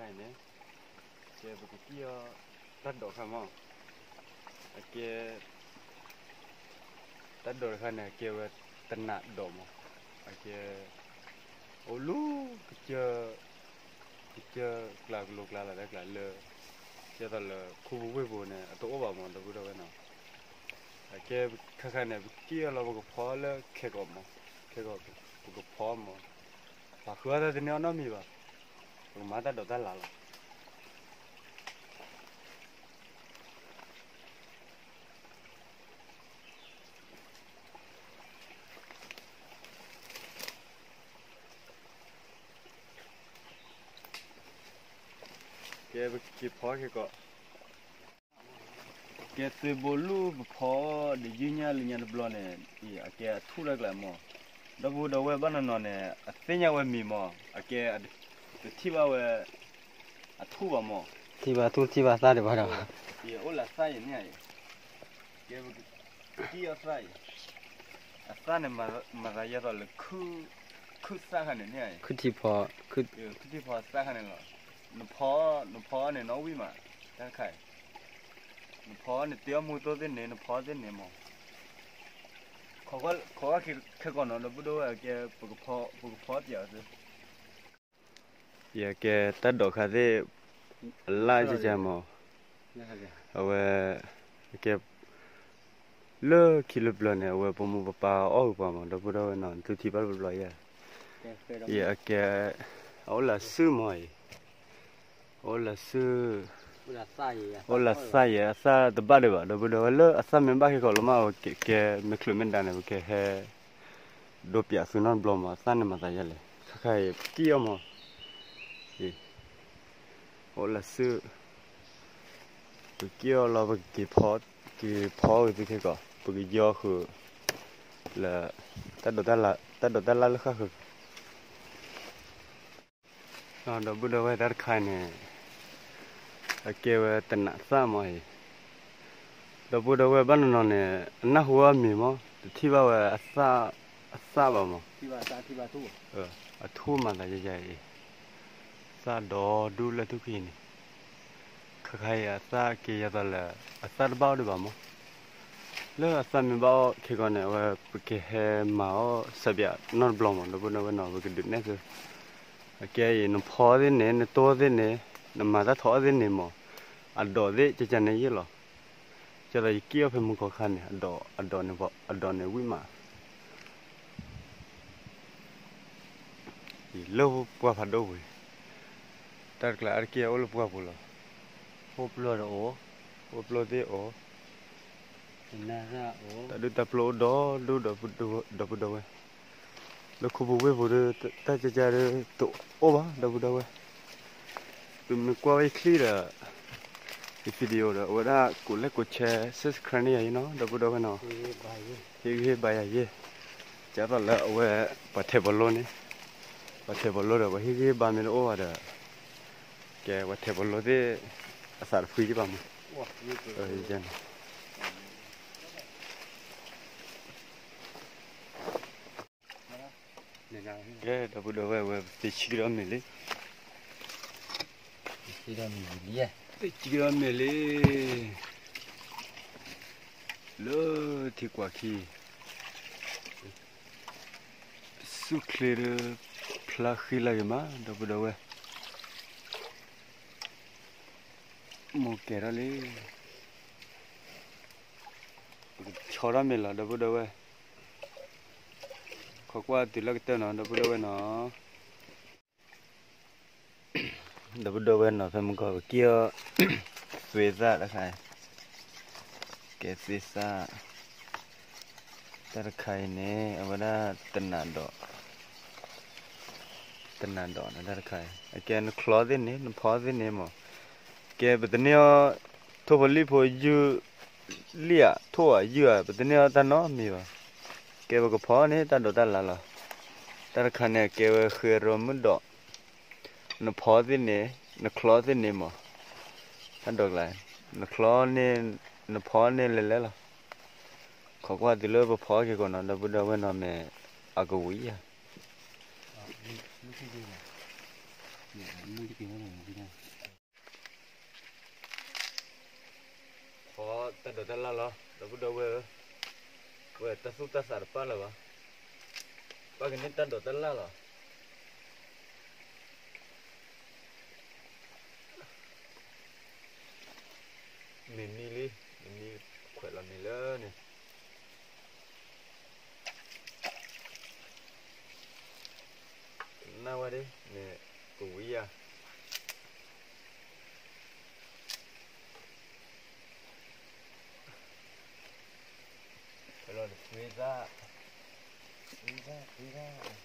န့ၣ် ကဲပကကံၣ်အီၤ တၢ်ဒိးခါမး, အကဲ တၢ်ဒိးတခါန့ၣ် အကဲဝဲတနးဒိးမး, အကဲ အိၣ်လူၤ ကစၢၢ် ကစၢၢ်ကျါကလိကျါလီၤ တၢ်ကျါလၢ ကဲသိးလၢခူပူၤဝ့ၢ်ပူၤန့ၣ် အတအိၣ်ဘၣ်မး ဒီပုၢ်ဒီဝဲၢ်နီၤ, အကဲခါခါန့ၣ် ပကံၣ်အီၤလီၤ ပကဖီလၢခဲကိာ်မး, ခဲကိာ် ပကဖီမး, ပှၤဃုအီၣ်တၢ်တန့ၢ်အီၣ်နီတမံၤဘၣ်, ပကမၤတၢ်ဒိးတၢ်လၤလီၤ. ကဲပက့ၤဖီခဲကိာ်, ကဲသုးဘိလူၢ်ပဖီဒီးယုၢ်ညၣ်လၢညါတဘျီန့ၣ် အကဲအထူၣ်တၢ်ကျါမး, ဒီပုၢ်ဒီဝဲၢ်ဘၣ်နီၤနီၤန့ၣ် အသ့ၣ်ညါဝဲမံၤမး, အကဲ ပထံၣ်ဘၣ်ဝဲ အထူၣ်ဘၣ်မး, ထံၣ်ဘၣ်ထူၣ်ထံၣ်ဘၣ်သၣ်ဒံးဘၣ်ဒီး, အိၣ်လၢသၣ်အံၤန့ၣ်, ကဲပကံၣ်အီၤသၣ်အံၤ, အသၣ်န့ၣ် မၤသးယဲသိးလၢ ခုၣ်သၣ်ခါန့ၣ်န့ၣ်, ခုၣ်ထံဖီ, ခုၣ်ထံဖီသၣ်ခါန့ၣ်လီၤ, နဖီ, နဖီန့ၣ်နီၣ်ဝံၣ်မး, တၢ်တခါအံၤ, နဖီန့ၣ်တ့အီၣ်မူသိသ့ၣ်န့ၣ် နဖီသ့ၣ်န့ၣ်မး, ခိးဝဲခဲကိာ်နီၤ ဒီပုၢ်ဒီဝဲၢ် ကဲ ပကဖီပၠးအီၤသ့ ယကဲတၢ်ဒိးခါသ့ၣ် အလၣ်ကကမး, အဝဲ ကဲ လၢခံလၢပျၢၤန့ၣ် အဝဲပမိၢ်ပပၢ်အီၣ်ဂ့ၤပှၤမး ဒီပုၢ်ဒီဝဲၢ်နီၤ သုထံၣ်ဘၣ်တဘျီယဲ, ယအကဲ အအိၣ်လၢစုမးအံၤ, အိၣ်လၢစု အိၣ်လၢသၣ်ယဲ အသၣ်တဘၣ်ဒံးဘၣ် ဒီပုၢ်ဒီဝဲၢ် လၢအသၣ်မ့ၢ်ဘၣ်ခဲကိာ်လီၤမး အဝဲကဲမ့ၢ်ချုးမ့ၢ်ဒါန့ၣ် ပကဟဲ ဒိးပၠးသုနီတဘျီမး အသၣ်န့ၣ်မၤသးယဲလဲၣ် ခဲခါအံၤ ပကံၣ်အီၤမး, အိၣ်လၢစု ပကံၣ်အီၤလီၤ ပကက့ၤဖီ က့ၤဖီဂ့ၤသုခဲကိာ် ပကယီဃုာ် လၢ တၢ်ဒိးတၢ်လၣ်လၢဃၣ်ဃုာ် ဒီပုၢ်ဒီဝဲၢ်တၢ်တခါအံၤန့ၣ် အကဲဝဲတနးသၣ်မးအံၤ, ဒီပုၢ်ဒီဝဲၢ်ဘၣ်နီၤနီၤန့ၣ် အနၢ်ဟူအီၤမံၤမး တထံၣ်ဘၣ်ဝဲ အသၣ်ဘၣ်မး, အထူၣ်မၤသးယဲယဲအံၤ, သၣ်ဒီဒူၣ်လၢထူၣ်ခံန့ၣ်, ခါခါအံၤအသၣ်က့ၤယဲသိးလၢ အသၣ်တဘၣ်အီၣ်ဒံးဘၣ်မး, လၢအသၣ်မ့ၢ်ဘၣ်အီၣ်ခဲကိာ်န့ၣ် အဝဲပကဟဲမၤအီၣ်စးဘျးနီတဘျီမး ဒီပုၢ်ဒီဝဲၢ်နီၤ ပကဒုးနဲၣ်သု, အကဲအံၤ နဖီသ့ၣ်န့ၣ် နတိၢ်သ့ၣ်န့ၣ် နမၤတၢ်ထီၣ်အီၣ်သ့ၣ်န့ၣ်မး, အဒိးသ့ၣ်ကကန့ၣ်ယဲၢ်လီၤ, ကဲသိးယကံၣ်အီၤဖဲမုၢ်ကီၢ်ခါန့ၣ် အဒိးန့ၣ်ဝံၣ်မး လၢပှၢ်ဖးဒိၣ်ပူၤ, တၢ်တကျါအါတက့ၢ်အအိၣ်လၢပှၢ်ပူၤလီၤ, အိၣ်ပျိသ့ၣ်အိၣ်, တၢ်ဒုၣ်တၢ်ပျိအိၣ်ဒီဒူၣ်ဒီပုၢ်ဒီဝဲၢ်, လၢခူပူၤဝ့ၢ်ပူၤဒီး တၢ်ကကဒီးတအိၣ်ဘၣ် ဒီပုၢ်ဒီဝဲၢ်, သုမ့ၢ်ကွၢ်ဝဲယချံဒီး ယ video ဒီး အဝဲဒၣ်ကိးလဲၣ်ကိးဆဲ subscribe န့ၢ်ယၤအံၤနီၤ ဒီပုၢ်ဒီဝဲၢ်နီၤ, ဟ့ၣ်ဂံၢ်ဟ့ၣ်ဘါယၤယဲ, ကသိးလၢအဝဲ ပှၤထဲးပီးလိန့ၣ်, ပှၤထဲးပီးလိဒီး ပှၤဟ့ၣ်ဂံၢ်ဟ့ၣ်ဘါမ့ၢ်တအိၣ်ဘၣ်ဒီး, ကဲပှၤထဲးပီးလိသ့ၣ် အသးတဖှံဒံးဘၣ်မး, န့ၣ် ကဲ ဒီပုၢ်ဒီဝဲၢ်ဝဲ ပသ့ဆံကဒီးမ့ၢ်လံ, သ့ဆံကဒီးမ့ၢ်လံ, လၢထံကွၢ်ခံ, ဆူၣ်ချ့ဒီး ဖျါဃံလၤဂ့ၤမး ဒီပုၢ်ဒီဝဲၢ်, မိၢ်ကဲထီၣ်လံ, ပကဆီထီၣ်မ့ၢ်လီၤ ဒီပုၢ်ဒီဝဲၢ်, ခိးကွၢ်တုၤလၢကတၢၢ်နီၤ ဒီပုၢ်ဒီဝဲၢ်နီၤ. ဒီပုၢ်ဒီဝဲၢ်နီၤ ဖဲမုၢ်ကီၢ်ပကံၣ်အီၤ သွ့သၣ်တခါ, ကဲသွ့သၣ်, တၢ်တခါအံၤန့ၣ် အဝဲဒၣ်တနးဒီး, တနးဒီးန့ၣ် တၢ်တခါအံၤ အကဲနချီသ့ၣ်န့ၣ် နဖီသ့ၣ်န့ၣ်မး, ကဲပတန့ၢ်အီၤ ထိၣ်ဖိလံၣ်ဖိယုၢ် လံၣ်ဧါ ထိၣ်ဧါ ယုၢ်ဧါ ပတန့ၢ်အီၤတၢ်နီတမံၤဘၣ်, ကဲပကဖီန့ၣ် တၢ်ဒိးတၢ်လၤလီၤ, တၢ်တခါန့ၣ် အကဲဝဲဃ့ရိမုၣ်ဒီး, နဖီသ့ၣ်န့ၣ် နချီသ့ၣ်န့ၣ်မး, တၢ်ဒိးကျါ, နချီန့ၣ် နဖီန့ၣ်လဲၤလဲၤလီၤ, ခိးကွၢ်တုၤလၢပဖီက့ၤကိးနီၤ ဒီပုၢ်ဒီဝဲၢ်နီၤ မ့ၢ်အကဝံၤဧါ, မူတက့ၢ်လီၤ, ခီတၢ်ဒိးတၢ်လၢ်လီၤ ဒီပုၢ်ဒီဝဲၢ်ဧၢ, ဝဲတၢ်သူၣ်တၢ်သးတပာ်လၢၤဘၣ်, ပာ်ကန့ၢ်တၢ်ဒိးတၢ်လၢ်လီၤ. မ့ၢ်နံၤလံ, မ့ၢ်နံၤခွဲးလီၤမ့ၢ်လၢန့ၣ်, နၢ်ဝဲဒၣ်န့ၣ် ကဝံယၤ လီၤတသွ့သၣ်, သွ့သၣ်, သွ့သၣ်,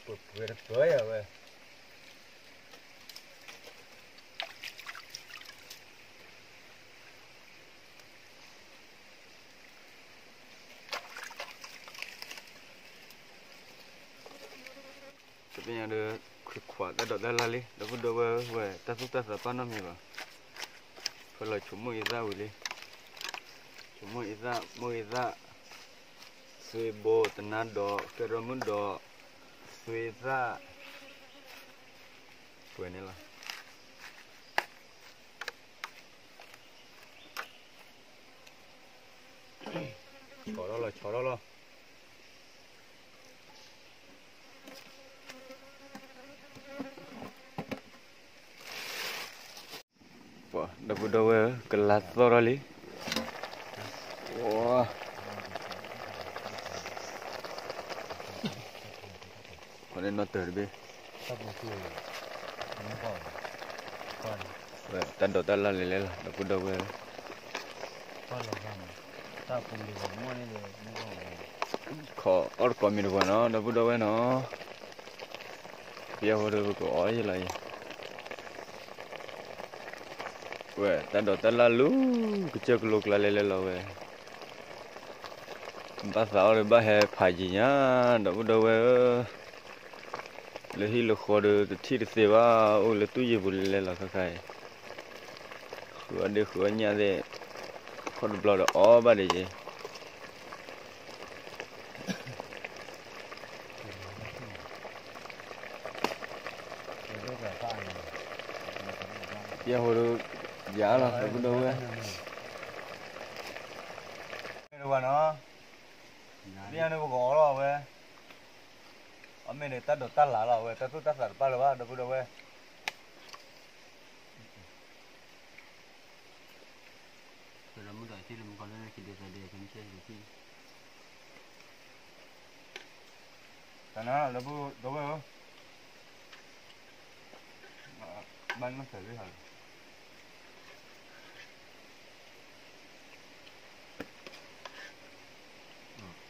ပှဲၤပှဲၤတပၢၢ်ယၤဝဲ တပညါဒီး ခွဲးခွးတၢ်ဒိးတၢ်လၢ်လံ ဒီပုၢ်ဒီဝဲၢ်ဧၢ, ဝဲတၢ်သူၣ်တၢ်သးပာ်နီတမံၤဘၣ်, ဖဲလီၤဆိမိၣ်အံသၣ်ဝံၤလံ, ဆိမိၣ်အံသၣ်, မိၣ်အံသၣ်, သွ့ဘိ, တနါဒိး, ကဲထီၣ်မုၢ်ဒိး, သွ့သၣ်, ပှဲၤန့ၣ်လီၤ. ဆီထီၣ်လီၤ, ဆီထီၣ်လီၤ. ပှၤဒီပုၢ်ဒီဝဲၢ်ဧၢ, ကလါသီၣ်ထီၣ်လံ. ပှၤန့ၣ်နီၢ်တၢၤတဘ့ၣ်, ဝဲတၢ်ဒိးတၢ်လၢ်လဲၤလဲၤလီၤ ဒီပုၢ်ဒီဝဲၢ်ဧၢ. ခီအီၣ်တကိးမံၤတပှၤနီၤ ဒီပုၢ်ဒီဝဲၢ်နီၤ, ပယီၤဖိဒီးပကအီၣ်ယဲလီၤယဲ, ဝဲတၢ်ဒိးတၢ်လၢ်လူၤ ကစၢၢ်ကလိကျါလဲၤလဲၤလီၤဝဲ, ဘၣ်သးအီၣ်ဒီးဘၣ်ဟဲဖးယံၤညါ ဒီပုၢ်ဒီဝဲၢ်ဧၢ. လၢဟံၣ်လၢဃီဒီးတထံၣ်တသ့ဘၣ်, အိၣ်လၢတူၢ်ယံၤပူၤလဲၤလဲၤလီၤခါခါအံၤ, ဃုအီၣ်ဒ့ဃုအီၣ်ညၣ်သ့ၣ်, ခီၣ်တဘျီဒီးအီၣ်ဘၣ်ဒံးယဲ. ပယီၤဖိဒီး ယၤလီၤ ဒီပုၢ်ဒီဝဲၢ်, မ့ၢ်တဝဲနီၤ, မ့ၢ်န့ၣ်ပကအီၣ်လီၤဝဲ, အမ့ၢ်န့ၣ်တၢ်ဒိးတၢ်လၢ်လီၤဝဲ, တၢ်သူၣ်တၢ်သးတပာ်လၢၤဘၣ် ဒီပုၢ်ဒီဝဲၢ်. တၢ်နၤလၢပူၤဒီဝဲၢ်ဧၢ, ဘၣ်နီၢ်စဲးရ့ၣ်ဟးလီၤ,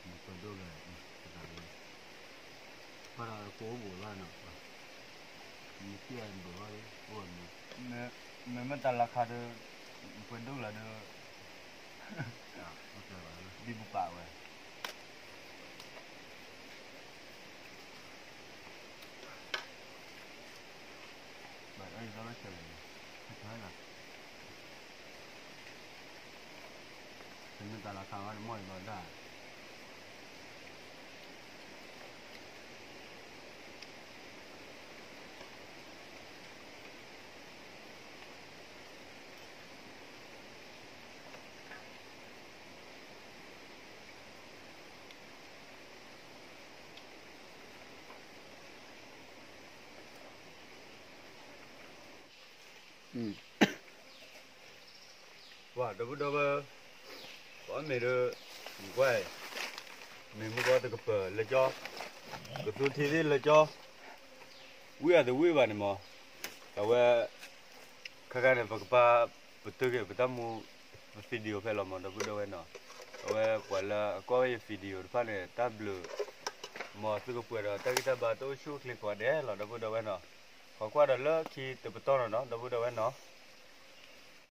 မပှဲၤဒိၣ်လၢၤ, ပှၤဒီးကိးအိၣ်ဘိးဘၣ်နီၤ, မ့ၢ်တၢ်ဘိးဘၣ်လၢအိၣ်မ့ၢ်, မ့ၢ်မ့ၢ်တၢ်လၢခါဒီး, မပှဲၤဒိၣ်လၢၤဒီး, ဒ်ပပာ်ဝဲ ဘၣ်အၢၣ်လီၤလၢဆဲးလဲၣ်, တမ့ၢ်တၢ်လၢခါဝဲတမီၢ်အံၤဘၣ်ဒၣ်. ပှၤဒီပုၢ်ဒီဝဲၢ်, ပှၤမ့ၢ်ဒီး, ကွၢ်, မ့ၢ်မုၢ်ကီတကပၢၤလၢကၠီ, ကသူထံသ့ၣ်လၢကၠီ, ဝံၣ်အတဝံၣ်ဘၣ်န့ၣ်မး, အဝဲ, ခဲခါန့ၣ် ပကပာ်, ပတုာ်က့ၤပတၢ်မူ, ပ video ဖဲလီၤမး ဒီပုၢ်ဒီဝဲၢ်နီၤ, အဝဲပှၤလၢအကွၢ်ဝဲယ video တဖၣ်န့ၣ် တၢ်ဘျုး, မ်သုကပှဲၤဒီးတၢ်ဂံၢ်တၢ်ဘါတအိၣ်ဆူၣ်အိၣ်ချ့ကိးဂၤဒဲးလီၤ ဒီပုၢ်ဒီဝဲၢ်နီၤ, ခီကွၢ်ဒီးလၢခံတပတီၢ်နီၤနီၤ ဒီပုၢ်ဒီဝဲၢ်နီၤ.